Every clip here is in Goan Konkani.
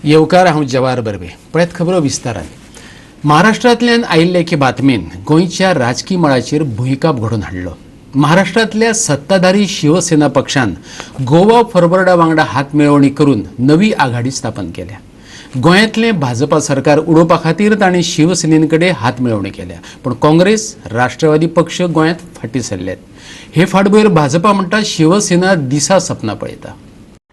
येवकार. हांव जवाहर बर्वे. पळयात खबरो विस्तारान. महाराष्ट्रांतल्यान आयिल्ले एके बातमेन गोंयच्या राजकी मळाचेर भुंयकांप घडोवन हाडलो. महाराष्ट्रांतल्या सत्ताधारी शिवसेना पक्षान गोवा फॉरवर्डा वांगडा हात मेळवणी करून नवी आघाडी स्थापन केल्या. गोंयांतलें भाजपा सरकार उडोवपा खातीर तांणी शिवसेने कडेन हात मेळवणी केल्या, पूण काँग्रेस, राष्ट्रवादी पक्ष गोंयांत फाटीं सरल्यात. हे फाटभुंयेर भाजपा म्हणटा, शिवसेना दिसा सपनां पळयता.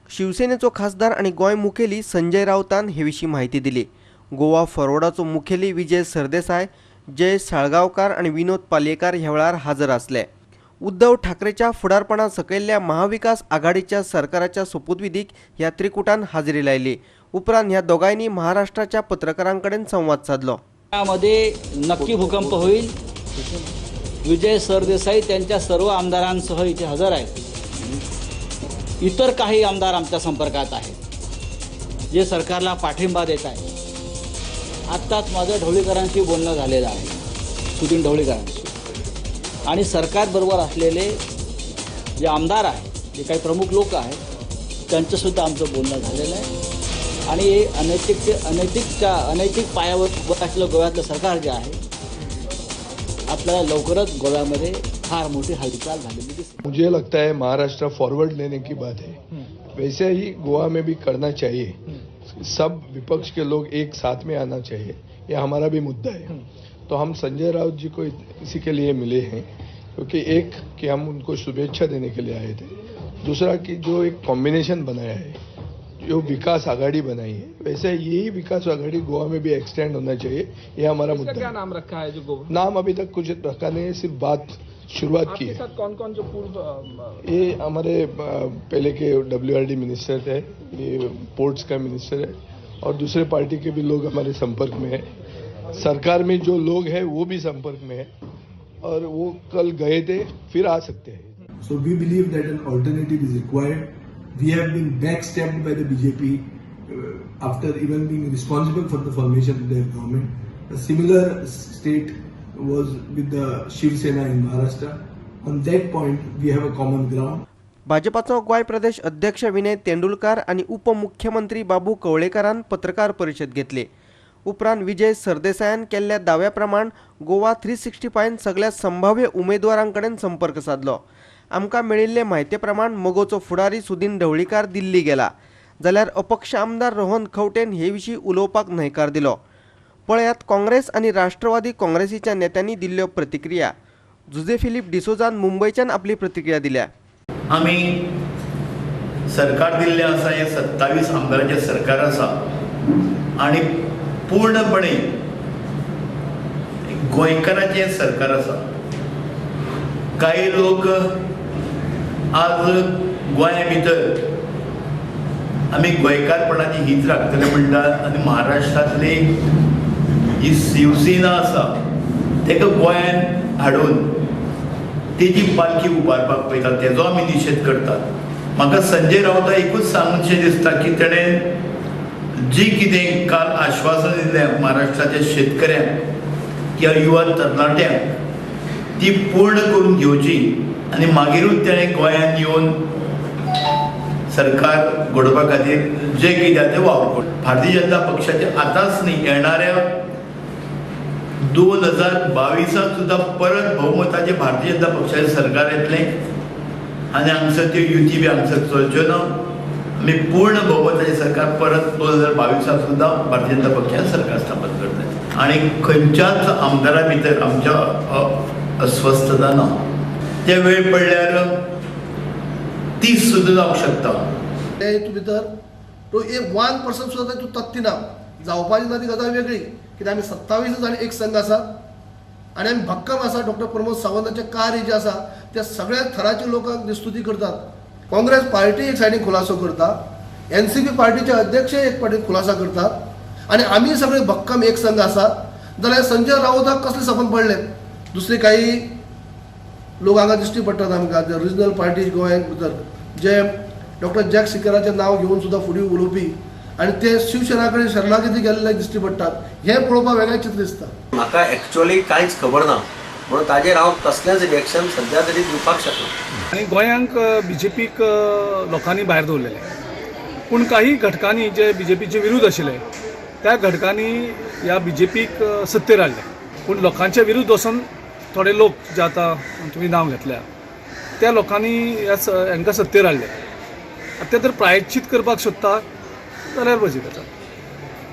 शिवसेनेचो खासदार आनी गोंय मुखेली संजय राऊतान हे विशीं म्हायती दिली. गोवा फॉरवर्डाचो मुखेली विजय सरदेसाय, जय साळगांवकार आनी विनोद पालयेकार ह्या वेळार हजर आसले. उद्धव ठाकरेच्या फुडारपणा सकयल्ल्या महाविकास आघाडीच्या सरकाराच्या सोपूतविधीक ह्या त्रिकुटान हाजेरी लायली. उपरांत ह्या दोगांयनी महाराष्ट्राच्या पत्रकारां कडेन संवाद सादलो. त्यामध्ये नक्की भूकंप होईल. विजय सरदेसाई त्यांच्या सर्व आमदारांसह इथे हजर आहेत. इतर काही आमदार आमच्या संपर्कात आहेत, जे सरकारला पाठिंबा देत आहेत. आत्ताच माझं ढवळीकरांशी बोलणं झालेलं आहे, सुदिन ढवळीकरांशी, आणि सरकारबरोबर असलेले जे आमदार आहेत, जे काही प्रमुख लोक आहेत, त्यांचंसुद्धा आमचं बोलणं झालेलं आहे. आणि अनैतिक अनैतिकच्या अनैतिक पायावर उभं असलेलं गोव्यातलं सरकार जे आहे, आपल्याला लवकरच गोव्यामध्ये फार मोठी हालचाल झालेली दिसते. मुझे लगता है महाराष्ट्र फॉरवर्ड लेने की बात है, वैसे ही गोवा में भी करना चाहिए. सब विपक्ष के लोग एक साथ में आना चाहिए, ये हमारा भी मुद्दा है. तो हम संजय राउत जी को इसी के लिए मिले हैं, क्योंकि एक कि हम उनको शुभेच्छा देने के लिए आए थे, दूसरा कि जो एक कॉम्बिनेशन बनाया है, जो विकास आघाड़ी बनाई है, वैसे यही विकास आघाड़ी गोवा में भी एक्सटेंड होना चाहिए. ये हमारा इसका मुद्दा क्या है. नाम रखा है जो गोवा? नाम अभी तक कुछ रखा नहीं है, सिर्फ बात शुरुआत की आपके है. साथ कौन कौन जो पूर्व ये हमारे पहले के डब्ल्यूआरडी मिनिस्टर थे, ये पोर्ट्स का मिनिस्टर है और दूसरे पार्टी के भी लोग हमारे संपर्क में है. सरकार में जो लोग हैं, वो भी संपर्क में है और वो कल गए थे, फिर आ सकते हैं. So we believe that an alternative is required. We have been backstabbed by the BJP after even being responsible for the formation of their government. A similar state was with the Shiv Sena in Maharashtra. On that point, we have a common ground. भाजपाचो Goa Pradesh अध्यक्ष विनय तेंडुलकार आनी उपमुख्यमंत्री बाबू कवळेकारान पत्रकार परिशद घेतली. उपरांत विजय सरदेसायान केल्ल्या दाव्या प्रमाण गोवा 365न सगळ्या संभाव्य उमेदवारां कडेन संपर्क सादलो. आमकां मेळिल्ले म्हायते प्रमाण मगोचो फुडारी सुदीन ढवळीकार दिल्ली गेला, जाल्यार अपक्ष आमदार रोहन खंवटेन हे विशीं उलोवपाक न्हयकार दिलो. पळयात काँग्रेस आनी राष्ट्रवादी काँग्रेसीच्या नेत्यांनी दिल्ल्यो प्रतिक्रिया. जुजे फिलीप डिसोजान मुंबयच्यान आपली प्रतिक्रिया दिल्या. आमी सरकार दिल्लें आसा, हें 27 आमदारांचें सरकार आसा आनी पूर्णपणे गोंयकारांचें सरकार आसा. काही लोक आज गोंया भितर आमी गोंयकारपणाची हीत राखतले म्हणटात आनी महाराष्ट्रांतली ही शिवसेना आसा, ताका गोंयांत हाडून तेजी पालखी उबारपाक पळयता, तेजो आमी निशेध करतात. म्हाका संजय राऊता एकूच सांगचें दिसता की तेणें जी कितें काल आश्वासन दिलें महाराष्ट्राच्या शेतकऱ्यांक किंवा युवा तरणाट्यांक, ती पूर्ण करून घेवची आनी मागीरूच तेणें गोंयांत येवन सरकार घडोवपा खातीर जे कितें आहा तें वावर करूं. भारतीय जनता पक्षाचे आतांच न्ही, येणाऱ्या 2022त सुद्दां परत भोवमताचें भारतीय जनता पक्षाचें सरकार येतलें आनी हांगसर त्यो युती बी हांगसर चलच्यो ना. आमी पूर्ण भोवमताचें सरकार परत 2022त सुद्दां भारतीय जनता पक्षान सरकार स्थापन करतले आनी खंयच्याच आमदारा भितर आमच्या अस्वस्थता ना. ते वेळ पडल्यार 30 सुद्दां जावंक शकता. ते हितून भितर तो एक 1% सुद्दां तूं तत्ती ना. जावपाची ना ती गजाल वेगळी, कित्याक आमी 27 जाण एक संघ आसा आनी आमी भक्कम आसा. डॉक्टर प्रमोद सावंताचें कार्य जें आसा, ते सगळ्या थराच्या लोकांक स्तुती करतात. काँग्रेस पार्टी एक सायडीन खुलासो करता, एनसीपी पार्टीचे अध्यक्ष एक पार्टी खुलासा करतात आनी आमी सगळे भक्कम एक संघ आसा, जाल्यार संजय राऊताक कसले सपन पडले? दुसरे काही लोक हांगा दिश्टी पडटात आमकां, जे रिजनल पार्टी गोंयांत भितर जे डॉक्टर जॅक सिकेराचें नांव घेवन सुद्दां फुडें उलोवपी आनी ते शिवसेना कडेन शरणागती गेल्ले दिश्टी पडटात. हें पळोवपाक वेगळें चित्र दिसता. म्हाका एक्च्युअली कांयच खबर ना, म्हणून ताजेर हांव कसलेंच रिएक्शन सध्या तरी दिवपाक शकना. आनी गोंयांक बीजेपीक लोकांनी भायर दवरलेलें. पूण काही घटकांनी जे बीजेपीचे विरुद्ध आशिल्ले त्या घटकांनी ह्या बीजेपीक सत्तेर हाडले. पूण लोकांच्या विरुद्ध वचून थोडे लोक जे आतां तुमी नांव घेतल्या त्या लोकांनी ह्या हांकां सत्तेर हाडले. आतां ते जर प्रायश्चीत करपाक सोदता जाल्यार बरी जाता.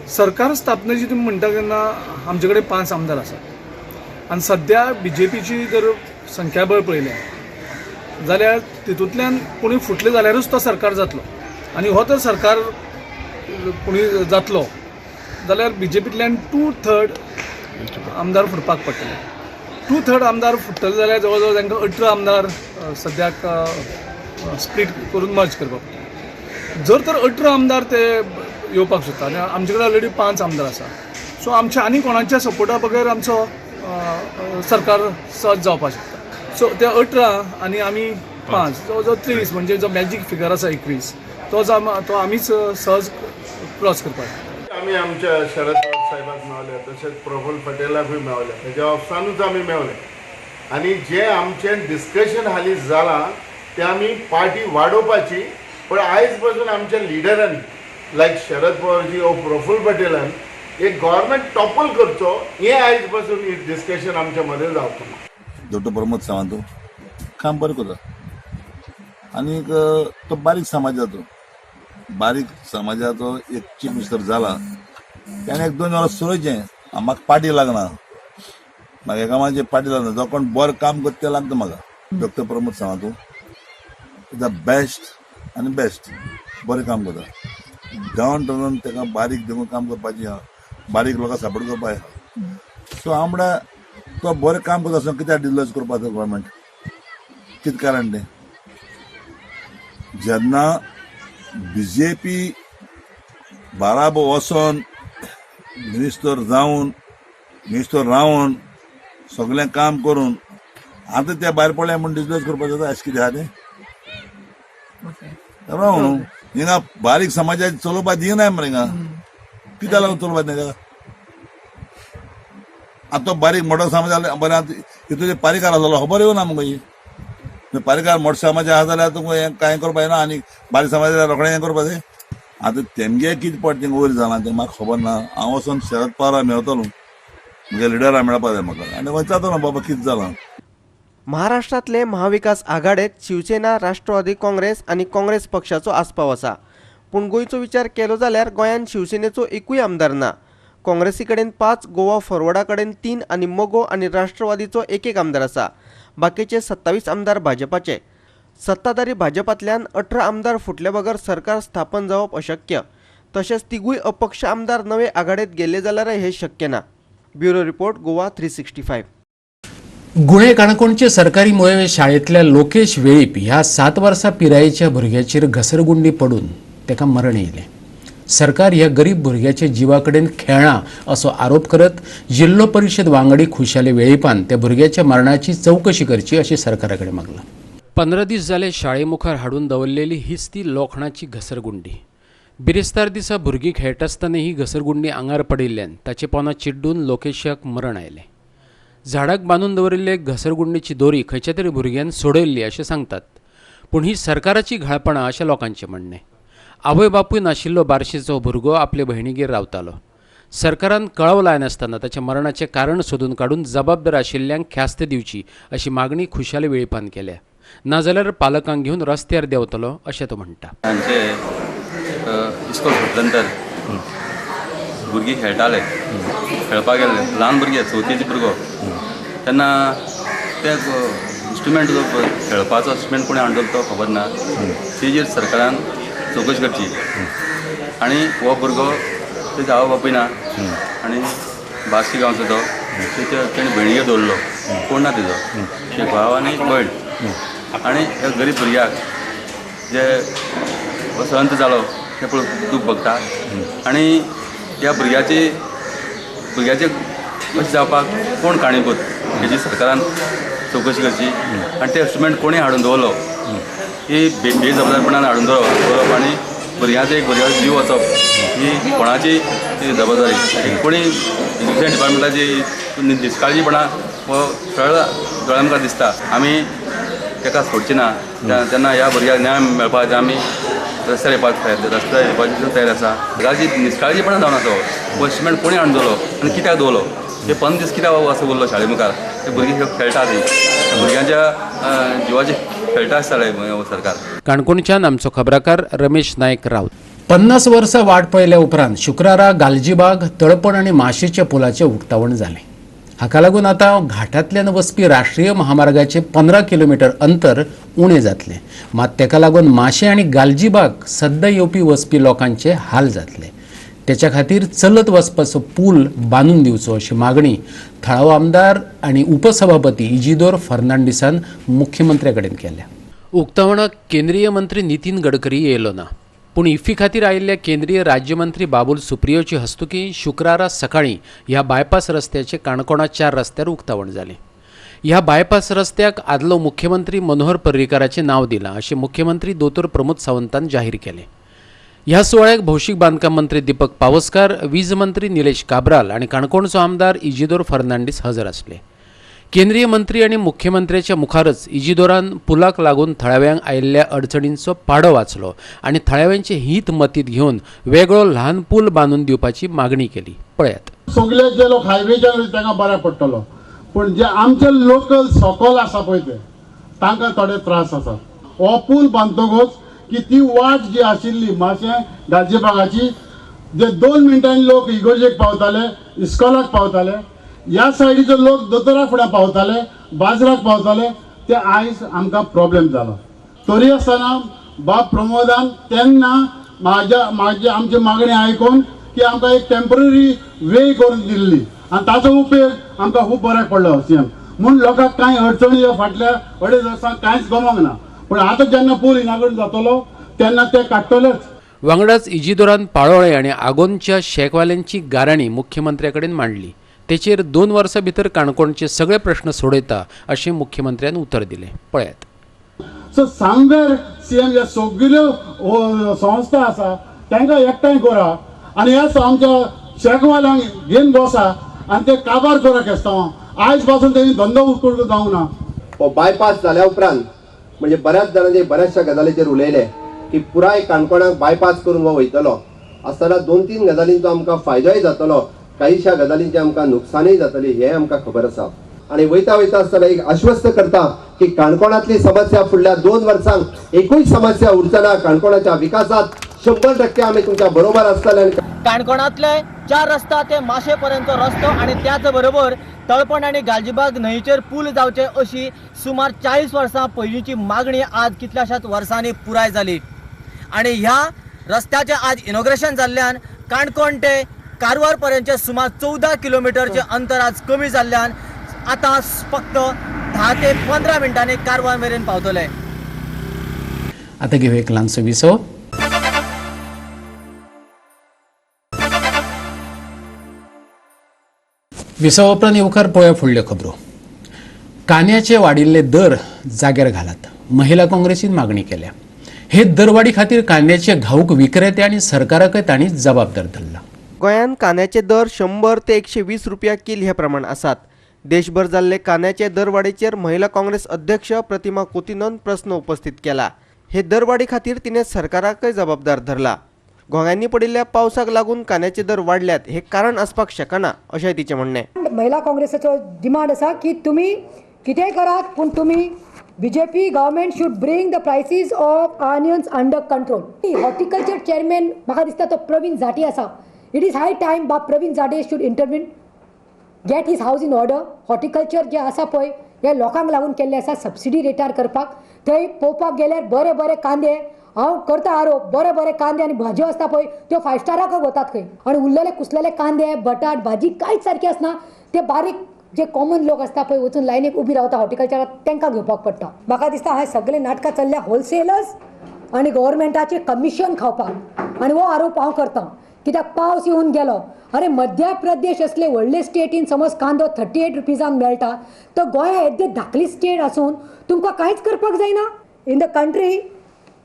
सरकार स्थापनेची तुमी म्हणटा तेन्ना आमचे कडेन 5 आमदार आसात आनी सद्या बीजेपीची जर संख्याबळ पळयलें जाल्यार तितूंतल्यान कोणी फुटले जाल्यारूच तो सरकार जातलो आनी हो तर सरकार कोणी जातलो जाल्यार बीजेपींतल्यान 2/3 आमदार फुटपाक पडटले. 2/3 आमदार फुट्टले जाल्यार जवळ जवळ तांकां 18 आमदार सद्याक स्प्लीट करून मर्ज करपाक पडटले. जर तर 18 आमदार ते येवपाक सोदता आनी आमचे कडेन ऑलरेडी 5 आमदार आसा, सो आमच्या आनी कोणाच्या सपोर्टा बगैर आमचो सरकार सहज जावपाक शकता. सो ते 18 आनी आमी 5, जवळ जवळ 23, म्हणजे जो मॅजीक फिगर आसा 21, तो तो आमीच सहज क्रॉस करपाक शकता. आमी आमच्या शरद पवार साहेबाक मेवले, तशेंच प्रफुल्ल पटेलाकूय मेवले, तेज्या ऑफिसानूच आमी मेवले आनी जे आमचें डिस्कशन हालीं जालां तें आमी पार्टी वाडोवपाची. पण आयज पासून आमच्या लिडरांनी लायक शरद पवारजी ओ प्रफुल्ल पटेलान एक गव्हर्मेंट टॉपल करचो हें आयज पासून डिस्कशन आमच्या मदें जावपाक. डॉक्टर प्रमोद सावंत काम बरें करता आनीक तो बारीक समाजाचो, बारीक समाजाचो एक चीफ मिनिस्टर जाला. त्याने 1-2 वर्स सुरयचें, म्हाका पार्टी लागना, म्हाका कामाचे पार्टी लागना, जो कोण बरें काम करता तें लागता म्हाका. Doctor Pramod Sawant the best आनी बेस्ट, बरें काम करता. डावन टर्न ताका बारीक देखून काम करपाचें आहा, बारीक लोकांक सपोर्ट करपाक आहा. सो हांव म्हणटा तो बरें काम करता आसतना कित्याक डिजल्व करपाचो गव्हर्मेंट, कितें कारण तें? जेन्ना बीजेपी बाराबर वचोन मिनिस्टर जावन, मिनिस्टर रावन सगळें काम करून आतां ते भायर पडले म्हूण डिजल्व करपाचें जाता, अशें कितें आहा तें? राव न्हू, हिंगा बारीक समाजाक चलोवपाक दिनाय मरे, हिंगा कित्याक लागून चलोवपाक दिना? आतां तो बारीक मोटो समाज जाल्यार बरें, आतां हितून पारीकार आसलो खबर येवना मुगो ही. पारीकार मोटो समाज आसा जाल्यार तुमकां हें कांय करपाक येना आनी बारीक समाज जाल्यार रोखडें हें करपाचें. आतां तेमगे कितें पडटा थिंगा वयर जालां तें म्हाका खबर ना. हांव वचोन शरद पवारा मेवतलो, म्हगे लिडरा मेळपा जाय म्हाका आनी वचातलो बाबा कितें जालां. महाराष्ट्रांतले महाविकास आघाडेत शिवसेना, राष्ट्रवादी काँग्रेस आनी काँग्रेस पक्षाचो आस्पाव आसा. पूण गोंयचो विचार केलो जाल्यार गोंयांत शिवसेनेचो एकूय आमदार ना. काँग्रेसी कडेन 5, गोवा फॉरवर्डा कडेन 3 आनी मगो आनी राष्ट्रवादीचो 1-1 आमदार आसा. बाकीचे 27 आमदार भाजपाचे. सत्ताधारी भाजपांतल्यान 18 आमदार फुटले बगर सरकार स्थापन जावप अशक्य. तशेंच तिगूय अपक्ष आमदार नवे आघाडेत गेले जाल्यार हें शक्य ना. Bureau report, Goa 365. गुणे काणकोणचे सरकारी मुळावे शाळेंतल्या लोकेश वेळीप ह्या 7 वर्सां पिरायेच्या भुरग्याचेर घसरगुंडी पडून ताका मरण येयलें. सरकार ह्या गरीब भुरग्याच्या जिवा कडेन खेळ्ळां असो आरोप करत जिल्लो परिशद वांगडी खुशाली वेळीपान त्या भुरग्याच्या मरणाची चवकशी करची अशी सरकारा कडेन मागलां. 15 दीस जाले शाळे मुखार हाडून दवरलेली हीच ती लोखणाची घसरगुंडी. बिरेस्तार दिसा भुरगीं खेळटा आसतना ही घसरगुंडी आंगार पडिल्ल्यान ताचे पोंदा चिड्डून लोकेशाक मरण आयलें. झाडाक बांदून दवरिल्ले घसरगुंडीची दोरी खंयच्या तरी भुरग्यान सोडयल्ली अशें सांगतात, पूण ही सरकाराची घाळपणां अशें लोकांचें म्हणणें. आवय बापूय नाशिल्लो बार्शीचो भुरगो आपले भयणीगेर रावतालो. सरकारान कळाव लायनासतना ताच्या मरणाचें कारण सोदून काडून जबाबदार आशिल्ल्यांक ख्यास्त दिवची अशी मागणी खुशाली वेळीपान केल्या. नाजाल्यार पालकांक घेवन रस्त्यार देंवतलो अशें तो म्हणटा. तांचे इस्कोल सुटले नंतर भुरगीं खेळटाले, खेळपाक गेल्ले, ल्हान भुरगे, चवथीचे भुरगो, तेन्ना ते इंस्ट्रुमेंट जो खेळपाचो इंस्ट्रुमेंट कोणी हाडलो तो खबर ना, तेजेर सरकारान चवकशी करची. आनी हो भुरगो तेजो आवय बापूय ना आनी बार्शी गांवचो तो, तेच्या तेणें भयणीगेर दवरलो, कोण ना तेजो, एक भाव आनी एक भयण. आनी ह्या गरीब भुरग्याक जे वसंत जालो तें पळोवन दूख भोगता. आनी ह्या भुरग्याची भुरग्याचे अशें जावपाक कोण कारणीभूत हेजी सरकारान चवकशी करची. आनी ते इंस्ट्रुमेंट कोणी हाडून दवरलो ही बेजबाबदारपणान हाडून दवरप आनी भुरग्यांचो एक भुरग्याचो जीव वचप ही कोणाची जबाबदारी, कोणी एज्युकेशन डिपार्टमेंटाची निश्काळजीपणा हो सरळ दोळ्या मुखार दिसता. आमी ताका सोडची ना, तेन्ना ह्या भुरग्याक न्याय मेळपाक आमी रस्त्यार येवपाक तयार, रस्त्यार येवपाची तयार आसा. गाजी निश्काळजीपणा जावन आसा. हो सिमेंट कोणी हाडून दवरलो आनी कित्याक दवरलो? हे 15 दीस कित्याक असो उरलो शाळे मुखार? ते भुरगीं खेळटा ती भुरग्यांच्या जिवाचे खेळटा आसताले सरकार. काणकोणच्यान आमचो खबराकार रमेश नायक राऊत. 50 वर्सां वाट पळयल्या उपरांत शुक्रारा गालजीबाग, तळपण आनी माशेच्या पुलाचें उक्तावण जालें. हाका लागून आतां घाटांतल्यान वचपी राष्ट्रीय महामार्गाचे 15 किलोमिटर अंतर उणें जातलें. मात ताका लागून माशें आनी गालजीबाग सद्दां येवपी वचपी लोकांचे हाल जातले. तेच्या खातीर चलत वचपाचो पूल बांदून दिवचो अशी मागणी थळावो आमदार आनी उपसभापती इजिदोर फर्नांडीसान मुख्यमंत्र्या कडेन केल्या. उक्तावणाक केंद्रीय मंत्री नितीन गडकरी येयलो ना, पूण इफ्फी खातीर आयिल्ल्या केंद्रीय राज्यमंत्री बाबूल सुप्रियोची हस्तुकी शुक्रारा सकाळीं ह्या बायपास रस्त्याचे काणकोणा 4 रस्त्यार उक्तावण जालें. ह्या बायपास रस्त्याक आदलो मुख्यमंत्री मनोहर पर्रीकाराचें नांव दिलां अशें मुख्यमंत्री दोतोर प्रमोद सावंतान जाहीर केलें. ह्या सुवाळ्याक भौशीक बांदकाम मंत्री दीपक पावसकार, वीज मंत्री निलेश काब्राल आनी काणकोणचो आमदार इजिदोर फर्नांडीस हजर आसले. केंद्रीय मंत्री आनी मुख्यमंत्र्याच्या मुखारच इजिदोरान पुलाक लागून थळाव्यांक आयिल्ल्या अडचणींचो पाडो वाचलो आनी थळाव्यांचे हित मतींत घेवन वेगळो ल्हान पूल बांदून दिवपाची मागणी केली. पळयात. सगळे जे लोक हायवेच्यान तांकां बऱ्याक पडटलो, पूण जे आमचे लोकल सकल आसा पळय ते तांकां थोडे त्रास आसा. हो पूल बांदतकच की ती वाट जी आशिल्ली माशें गालजीबागाची, जे 2 मिनटांनी लोक इगोर्जेक पावताले, इस्कॉलाक पावताले, ह्या सायडीचो लोक दोतोरा फुडें पावताले, बाजाराक पावताले, ते आयज आमकां प्रॉब्लेम जालो. तरी आसतना बाब प्रमोदान तेन्ना म्हाज्या आमची मागणी आयकून की आमकां एक टेम्पररी वे करून दिल्ली आनी ताचो उपयोग आमकां खूब बऱ्याक पडलो सी एम. म्हूण लोकांक कांय अडचणी फाटल्या 2.5 वर्सांक कांयच गमोंक ना, पूण आतां जेन्ना पूल इनाग्रेट जातलो तेन्ना ते काडटलेच. वांगडाच इजिदोरान पाळोळें आनी आगोंदच्या शेकवाल्यांची गाराणी मुख्यमंत्र्या कडेन मांडली. तेचेर 2 वर्सां भितर काणकोणचे सगळे प्रश्न सोडयता अशें मुख्यमंत्र्यान उतर दिलें. पळयात. सो समवेर सी एम ह्या सगल्यो संस्था आसा तांकां एकठांय करा आनी ह्या आमच्या शेकवाल्यांक घेवन बसा आनी ते काबार करा केस्तांव. आयज पासून तेणी धंदो उकळून जावंक ना. हो बायपास जाल्या उपरांत म्हणजे बऱ्याच जाणांनी बऱ्याचशा गजालीचेर उलयले की पुराय काणकोणाक बायपास करून हो वयतलो आसतना 2-3 गजालींचो आमकां फायदोय जातलो, कांयशा गजालींचें आमकां नुकसानूय जातलें हें आमकां खबर आसा. आनी वयता वयता आसतना एक आश्वस्त करता की काणकोणांतली समस्या फुडल्या 2 वर्सांक एकूय समस्या उरचना. काणकोणाच्या विकासात 100% आमी तुमच्या बरोबर आसतले. काणकोणांतले 4 रस्ता ते माशे पर्यंतचो रस्तो आनी त्याच बरोबर तळपण आनी गालजीबाग न्हंयचेर पूल जावचे अशी सुमार 40 वर्सां पयलींची मागणी आज कितल्याशाच वर्सांनी पुराय जाली आनी ह्या रस्त्याचें आज इनॉग्रेशन जाल्ल्यान काणकोण ते कारवार पर्यंतचे सुमार 14 किलोमिटरचे अंतर आज कमी जाल्ल्यान आतां फक्त 10 ते 15 मिनटांनी कारवार मेरेन पावतले. आतां घेवया एक ल्हानसो विसव. विसवा उपरांत येवकार पळोवया फुडल्यो खबरो. कांद्याचे वाडिल्ले दर जाग्यार घालात, महिला काँग्रेसीन मागणी केल्या. हे दरवाडी खातीर कांद्याचे घाऊक विक्रेते आनी सरकाराकय तांणी जबाबदार धरला. गोंयांत कांद्याचे दर 100 ते 120 रुपया कील हे प्रमाण आसात. देशभर जाल्ले कांद्याचे दरवाडीचेर महिला काँग्रेस अध्यक्ष प्रतिमा कोतिनोन प्रस्न उपस्थित केला. हे दरवाडी खातीर तिणें सरकाराकय जबाबदार धरला. घोंग्यांनी पडिल्ल्या पावसाक लागून कांद्याचे दर वाडल्यात हे कारण आसपाक शकना अशें तिचें म्हणणें. महिला काँग्रेसाचो डिमांड आसा की तुमी कितेंय करात पूण तुमी BJP government should bring the prices of onions under control. Horticulture chairman म्हाका दिसता तो प्रवीण झाटी आसा. It is high time बाब Praveen Zate should intervene, get his house in order. Horticulture जे आसा पळय हे लोकांक लागून केल्लें आसा सबसिडी रेटार करपाक. थंय पळोवपाक गेल्यार बरे बरे कांदे, हांव करता आरोप, बरे बरे कांदे आनी भाजयो आसता पळय त्यो 5 स्टाराक वतात खंय, आनी उरलेले कुसलेले कांदे बटाट भाजी कांयच सारकी आसना. ते बारीक जे कॉमन लोक आसता पळय वचून लायनीक उबी रावता हॉर्टिकल्चराक, तांकां घेवपाक पडटा. म्हाका दिसता हे सगळे नाटकां चल्ल्या होलसेलर्स आनी गव्हर्मेंटाचे कमिशन खावपाक, आनी हो आरोप हांव करता. कित्याक पावस येवन गेलो, अरे मध्य प्रदेश असले व्हडले स्टेटीन समज कांदो 38 रुपीजांक मेळटा, तर गोंया येद्दे धाकली स्टेट आसून तुमकां कांयच करपाक जायना. इन the country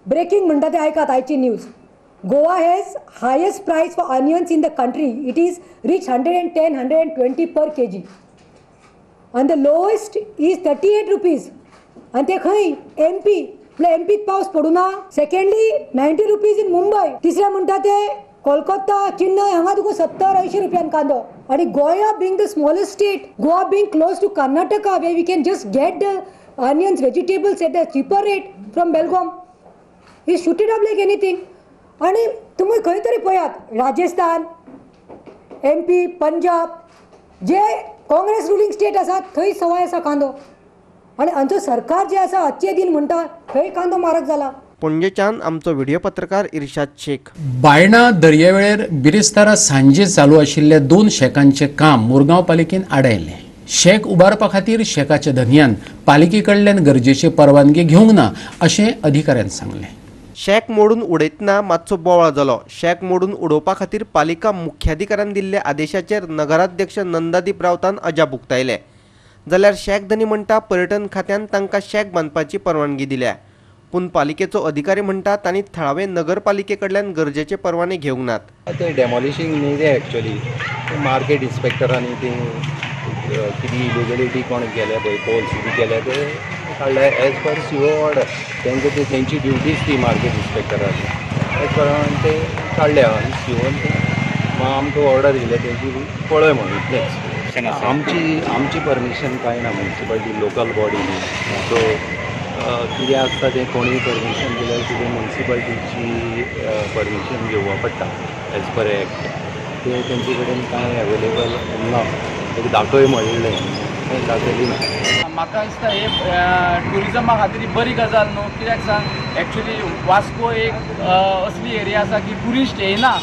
breaking म्हणटा ते आयकात आयची news. Goa has highest price for onions in the country. It is reach 110 120 per K G आनी the lowest is 38 rupees. आनी ते खंय एम पी. म्हळ्यार एमपीत पावस पडूं ना. Secondly 90 rupees in Mumbai. तिसरें म्हणटा ते कोलकाता, चेन्नय हांगा तुका 70-80 रुपयान कांदो. आनी Goa being the smallest state, Goa being close to Karnataka where we can just get the onions, vegetables at a cheaper rate from Belgaum, he shooted up like anything. आनी तुमी खंय तरी पळयात, राजस्थान, एमपी, पंजाब जे काँग्रेस रुलींग स्टेट आसात थंय सवाय आसा कांदो. आनी आमचो सरकार जे आसा आजचे दिन म्हणटा थंय कांदो म्हारग जाला. पणजेच्यान आमचो व्हिडिओ पत्रकार इर्शाद शेख. बायणा दर्यावेळेर बिरेस्तारा सांजे चालू आशिल्ल्या 2 शेकांचें काम मुरगांव पालिकेन आडायलें. शेक उबारपा खातीर शेकाच्या धनयान पालिके कडल्यान गरजेची परवानगी घेवंक ना अशें अधिकाऱ्यान सांगलें. शॅक मोडून उडयतना मातसो बोवाळ जालो. शॅक मोडून उडोवपा खातीर पालिका मुख्याधिकाऱ्यान दिल्ल्या आदेशाचेर नगराध्यक्ष नंदादीप रावतान अजाप उक्तायलें. जाल्यार शॅक धनी म्हणटा पर्यटन खात्यान तांकां शॅक बांदपाची परवानगी दिल्या, पूण पालिकेचो अधिकारी म्हणटा तांणी थळावे नगरपालिके कडल्यान गरजेचे परवाने घेवंक नात. ते डेमॉलिशींग न्ही ते एक्चुअली मार्केट इन्स्पेक्टरांनी ती कितें इलिगलिटी कोण केल्या पळय, पोल्स बी केल्या ते काडल्या एज पर सीओ ऑर्डर. तांकां ते तेंची ड्युटीच ती मार्केट इन्स्पेक्टराची, तेच प्रमाण ते काडल्या आनी सीओन ते आमकां ऑर्डर दिल्या तेंची पळय म्हणून इतलेंच. आमची आमची परमिशन कांय ना, मुन्सिपालिटी लोकल बॉडी न्ही, सो कितें आसता तें कोणूय परमिशन दिल्यार कितें मुन्सिपालिटीची परमिशन घेवपा पडटा एज पर एक्ट. ते तेंचे कडेन कांय अवेलेबल ना, एक दाखय म्हणिल्लें तें दाखयली ना. म्हाका दिसता हे ट्युरिजमा खातीर बरी गजाल न्हू. कित्याक सांग, एक्चुली वास्को एक असली एरिया आसा की ट्युरिस्ट येयना,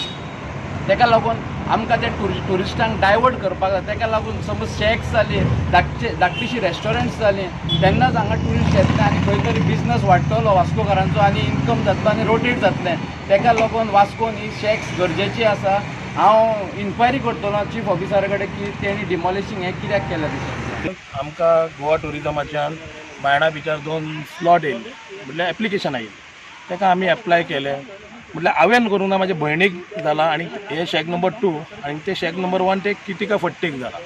तेका लागून आमकां त्या ट्युरिस्टांक डायवर्ट करपाक जाय. तेका लागून समज शॅक्स जाली, धाकटीशीं रेस्टॉरंट्स जालीं, तेन्नाच हांगा ट्युरिस्ट येतले आनी खंय तरी बिजनस वाडटलो वास्कोकारांचो आनी इन्कम जातलो आनी रोटेट जातलें. तेका लागून वास्कोन ही शॅक्स गरजेची आसा. हांव इन्क्वायरी करतलो चीफ ऑफिसरा कडेन की तेणी डिमॉलिशींग हें कित्याक केलें तें. आमकां गोवा ट्युरिजमाच्यान बायणा बिचार 2 स्लॉट येयल्ले, म्हटल्यार एप्लिकेशन आयिल्लें, ताका आमी एप्लाय केलें. म्हटल्यार हांवें करूंक ना, म्हाज्या भयणीक जाला आनी हे शॅक नंबर 2 आनी ते शॅक नंबर 1 ते कितिका फट्टेक जाला.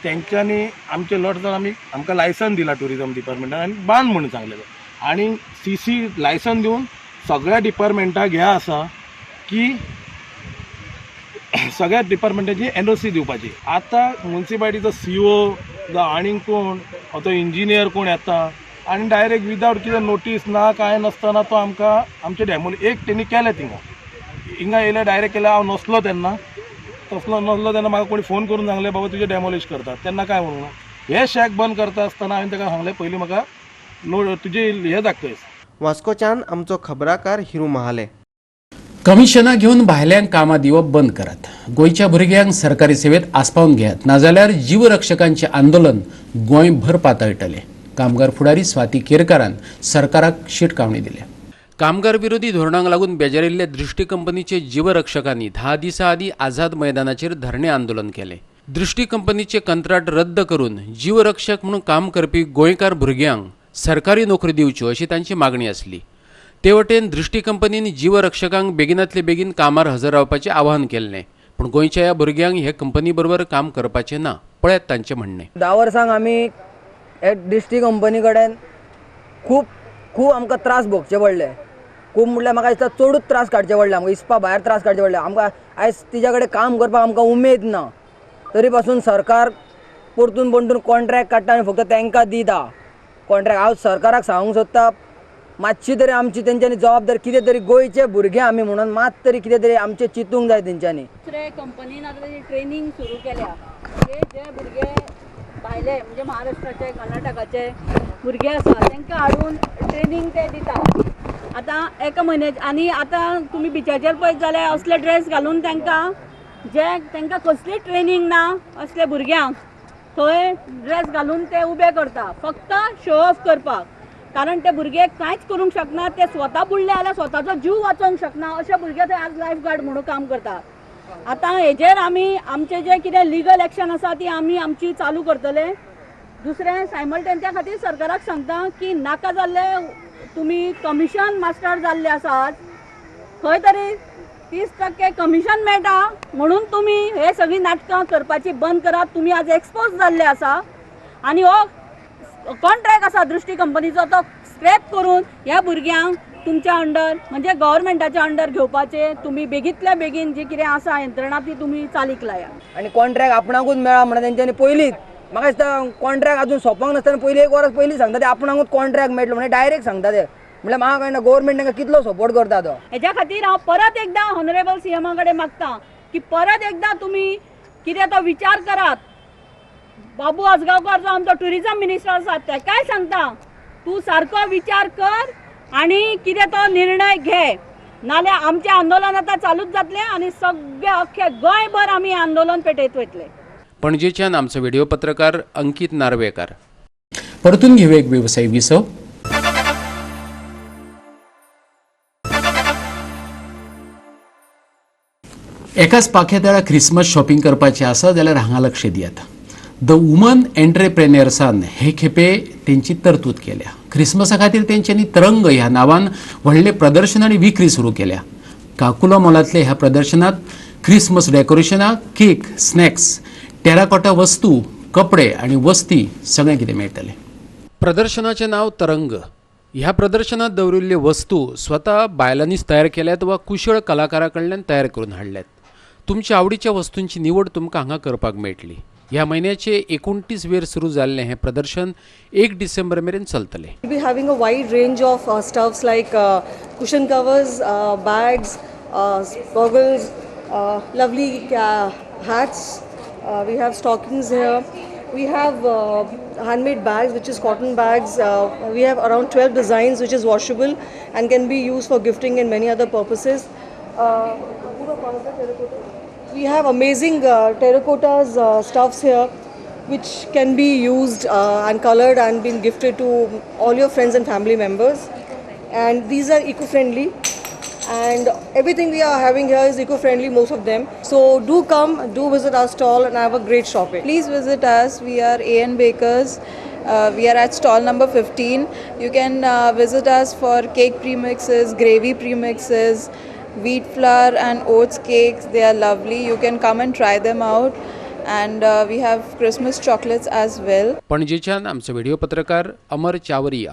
तेंच्यांनी आमचे लॉट जावन आमी आमकां लायसन दिला ट्युरिजम डिपार्टमेंटान आनी बांद म्हणून सांगलेलें आनी सीसी लायसन दिवन सगळ्या डिपार्टमेंटाक हें आसा की सगळ्या डिपार्टमेंटाची एनओसी दिवपाची. आतां मुन्सिपालिटीचो सीओ जावं आनीक कोण तो इंजिनियर कोण येता आनी डायरेक्ट विदावट कितें नोटीस ना कांय नासतना तो आमकां आमचे डेमोल एक तेणी केलें. थिंगा हिंगा येयले डायरेक्ट केलें. हांव नसलो तेन्ना, तसलो नसलो तेन्ना म्हाका कोणी फोन करून सांगलें बाबा तुजें डेमोलिश करतात. तेन्ना कांय म्हणूं ना, हे शॅक बंद करता आसतना हांवें ताका सांगलें पयलीं म्हाका नो तुजें हें दाखय. वास्कोच्यान आमचो खबराकार हिरू महाले. कमिशनां घेवन भायल्यांक कामां दिवप बंद करात. गोंयच्या भुरग्यांक सरकारी सेवेत आस्पावन घेयात, नाजाल्यार जीवरक्षकांचें आंदोलन गोंयभर पातळटलें. कामगार फुडारी स्वाती केरकारान सरकाराक शिटकावणी दिल्या. कामगार विरोधी धोरणांक लागून बेजारिल्ल्या दृष्टी कंपनीचे जीवरक्षकांनी 10 दिसां आदीं आझाद मैदानाचेर धरणें आंदोलन केलें. दृष्टी कंपनीचे कंत्राट रद्द करून जीवरक्षक म्हणून काम करपी गोंयकार भुरग्यांक सरकारी नोकरी दिवच्यो अशी तांची मागणी आसली. ते वटेन दृष्टी कंपनीन जीवरक्षकांक बेगिनातले बेगीन कामार हजर रावपाचें आवाहन केल्लें, पूण गोंयच्या ह्या भुरग्यांक हे कंपनी बरोबर काम करपाचें ना, पळयात तांचें म्हणणें. 10 वर्सांक आमी दृष्टी कंपनी कडेन खूब खूब आमकां त्रास भोगचे पडले. खूब म्हटल्यार म्हाका दिसता चडूच त्रास काडचे पडले आमकां, इसपा भायर त्रास काडचे पडले आमकां. आयज तिच्या कडेन काम करपाक आमकां उमेद ना, तरी पासून सरकार परतून परतून कॉन्ट्रॅक्ट काडटा आनी फक्त तांकां दिता कॉन्ट्रॅक्ट. हांव सरकाराक सांगूंक सोदता मातशी तरी आमची तेंच्यांनी जबाबदारी कितें तरी, गोंयचे भुरगे आमी म्हणून मात तरी कितें तरी आमचें चिंतूंक जाय तेंच्यांनी. दुसरे कंपनीन आतां ट्रेनींग सुरू केल्या, जे भुरगे भायले म्हणजे महाराष्ट्राचे कर्नाटकाचे भुरगे आसा तांकां हाडून ट्रेनींग ते दिता आतां एका म्हयन्याचे. आनी आतां तुमी बिचाचेर पळयत जाल्यार असले ड्रेस घालून तांकां जे तांकां कसली ट्रेनींग ना असले भुरग्यांक थंय ड्रेस घालून ते उबे करता फक्त शो ऑफ करपाक, कारण ते भुरगे कांयच करूंक शकना, ते स्वता बुडले जाल्यार स्वताचो जीव वाचोवंक शकना अशे भुरगे थंय आज लायफ गार्ड म्हणून काम करतात. आतां हेजेर आमी आमचे जे कितें लिगल एक्शन आसा ती आमी आमची चालू करतले. दुसरें सायमल्टेन त्या खातीर सरकाराक सांगता की नाका जाल्ले तुमी कमिशन मास्टर जाल्ले आसात, खंय तरी 30% कमिशन मेळटा म्हणून तुमी हे सगळीं नाटकां करपाची बंद करात. तुमी आज एक्सपोज जाल्ले आसा आनी हो कॉन्ट्रॅक्ट आसा दृष्टी कंपनीचो तो स्क्रॅप करून ह्या भुरग्यांक तुमच्या अंडर म्हणजे गव्हर्मेंटाच्या अंडर घेवपाचे तुमी बेगींतल्या बेगीन जी कितें आसा यंत्रणा ती तुमी चालीक लायात. आनी कॉन्ट्रॅक्ट आपणाकूच मेळा म्हणून तेंच्यांनी पयलींच म्हाका दिसता कॉन्ट्रॅक्ट अजून सोंपोंक नासतना पयलीं एक वर्स पयलीं सांगता ते आपणाकूच कॉन्ट्रॅक्ट मेळटलो म्हणजे डायरेक्ट सांगता ते, म्हणल्यार म्हाका कळना गव्हर्मेंट तांकां कितलो सपोर्ट करता तो. हेज्या खातीर हांव परत एकदां ऑनरेबल सीएमा कडेन मागता की परत एकदां तुमी कितें तो विचार करात. बाबू आजगांवकार जो आमचो ट्युरिजम मिनिस्टर आसा तेकाय सांगता तूं सारको विचार कर आनी कितें तो निर्णय घे, नाल्यार आमचें आंदोलन आतां चालूच जातलें आनी सगळे अख्खे गोंयभर आमी आंदोलन पेटयत वयतले. पणजेच्यान आमचो व्हिडिओ पत्रकार अंकित नार्वेकर. परतून घेऊ एक वेवसायीक विसव. एकाच पाख्या ख्रिसमस शॉपिंग करपाचें आसा जाल्यार हांगा लक्ष दियात. The woman एंटरप्रेन्युअर्सान हे खेपे तेंची तरतूद केल्या. ख्रिसमसा खातीर तेंच्यांनी तरंग ह्या नांवान व्हडलें प्रदर्शन आनी विक्री सुरू केल्या. काकुला मॉलांतल्या ह्या प्रदर्शनात ख्रिसमस डेकोरेशनां, केक, स्नॅक्स, टेराकोटा वस्तू, कपडे आनी वस्ती सगळें कितें मेळटलें. प्रदर्शनाचें नांव तरंग. ह्या प्रदर्शनात दवरिल्ल्यो वस्तू स्वता बायलांनीच तयार केल्यात वा कुशळ कलाकारा कडल्यान तयार करून हाडल्यात. तुमच्या आवडीच्या वस्तूंची निवड तुमकां हांगा करपाक मेळटली. ह्या म्हयन्याचे 29 वेर सुरू जाल्लें हें प्रदर्शन 1 डिसेंबर मेरेन चलतलें. We'll be having a wide range of stuffs like cushion covers, bags, goggles, lovely hats. We have stockings here. We have handmade bags, which is cotton bags. We have around 12 designs, which is washable and can be used for gifting and many other purposes. We have amazing terracottas stuffs here, which can be used and colored and been gifted to all your friends and family members. And these are eco-friendly, and everything we are having here is eco-friendly, most of them. So do come, do visit our stall and have a great shopping. Please visit us. We are AN Bakers. We are at stall number 15. You can visit us for cake premixes, gravy premixes, wheat flour and oats cakes. They are lovely. You can come and try them out. And we have Christmas chocolates as well. पणजेच्यान आमचो व्हिडिओ पत्रकार अमर चावरिया.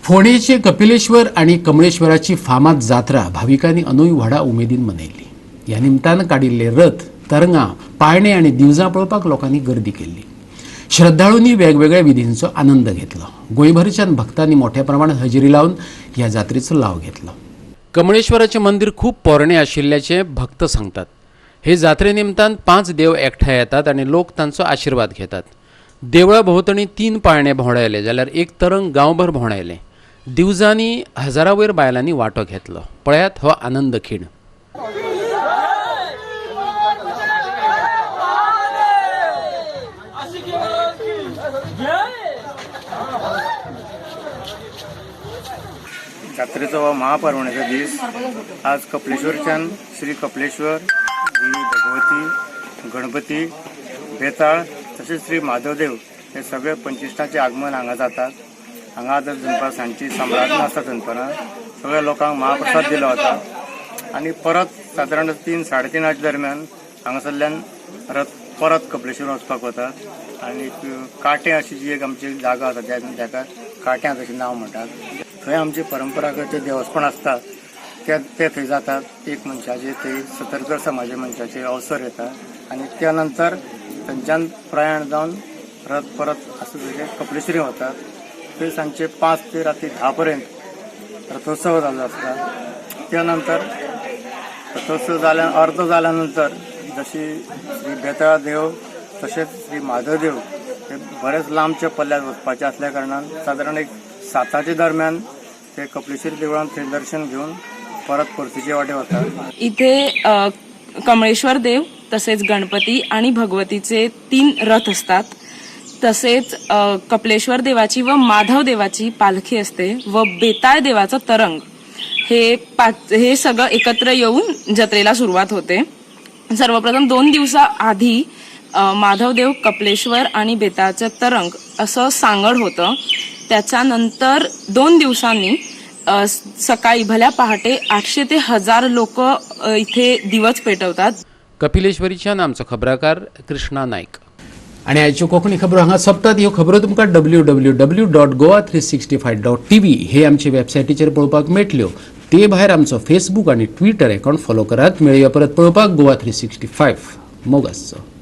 फोंडेचे कपिलेश्वर आनी कमळेश्वराची फामाद जात्रा भाविकांनी अनूय व्हडा उमेदीन मनयली. ह्या निमतान काडिल्ले रथ, तरंगां, पाळणे आनी दिवजां पळोवपाक लोकांनी गर्दी केल्ली. श्रद्धाळूंनी वेगवेगळ्या विधींचो आनंद घेतलो. गोंयभरच्यान भक्तांनी मोठ्या प्रमाणात हजेरी लावन ह्या जात्रेचो लाव घेतलो. कमळेश्वराचें मंदीर खूब पोरणें आशिल्ल्याचें भक्त सांगतात. हे जात्रे निमतान 5 देव एकठांय येतात आनी लोक तांचो आशिर्वाद घेतात. देवळा भोंवतणी 3 पाळणे भोंवडायले जाल्यार एक तरंग गांवभर भोंवडायलें. दिवजांनी हजारा वयर बायलांनी वांटो घेतलो. पळयात हो आनंद खीण. जात्रेचो हो महापर्वणेचो दीस. आज कपलेश्वरच्यान श्री कपलेश्वर, श्री भगवती, गणपती, बेताळ तशेंच श्री माधवदेव हे सगळे पंचिश्टांचे आगमन हांगा जाता. हांगा आतां दनपार सांजची सम्राज्ञा आसता. दनपारां सगळ्या लोकांक महाप्रसाद दिलो वता आनी परत सादारण 3 साडे 3 दरम्यान हांगासरल्यान रथ परत कपलेश्वर वचपाक वतात. आनी काटें अशी जी एक आमची जागा आसा जाका काट्यांत अशें नांव म्हणटात, थंय आमचे परंपरागत जे देवस्पण आसता ते थंय जातात. एक मनशाचे थंय सतरकर समाजा मनशाचे अवसर येता आनी त्या नंतर थंयच्यान प्रयाण जावन रथ परत आसा थंय कपलेश्वरी वतात. थंय सांजचे 5 ते राती 10 पर्यंत रथोत्सव जाल्लो आसता. त्या नंतर रथोत्सव जाल्या अर्दो जाल्या नंतर जशी श्री बेताळ देव तशेंच श्री माधवदेव हे बरेच लांबच्या पल्ल्यार वचपाचे आसल्या कारणान सादारण एक 7 दरम्यान ते कपलेश्वरी देवळान थंय दर्शन घेवन परत परतीचे वाटे वतात. इथे कमळेश्वर देव तसेच गणपती आणि भगवतीचे 3 रथ असतात. तसेच कपलेश्वर देवाची व माधव देवाची पालखी असते व बेताळ देवाचं तरंग हे सगळं एकत्र येऊन जत्रेला सुरुवात होते. सर्वप्रथम 2 दिवसाआधी माधवदेव, कपलेश्वर आणि बेताळचं तरंग असं सांगड होतं. त्याच्यानंतर 2 दिवसांनी सकाळी भल्या पहाटे 800 ते 1000 लोक इथे दिवस पेटवतात. कपिलेश्वरीच्या आमचो खबराकार कृष्णा नाईक. आनी आयच्यो कोंकणी खबरो हांगा सोंपतात. ह्यो खबरो तुमकां www.goa365.tv हे आमचे वेबसायटीचेर पळोवपाक मेळटल्यो. ते भायर आमचो फेसबूक आनी ट्विटर अकाउंट फॉलो करात. मेळया परत पळोवपाक गोवा 365. मोग आसचो.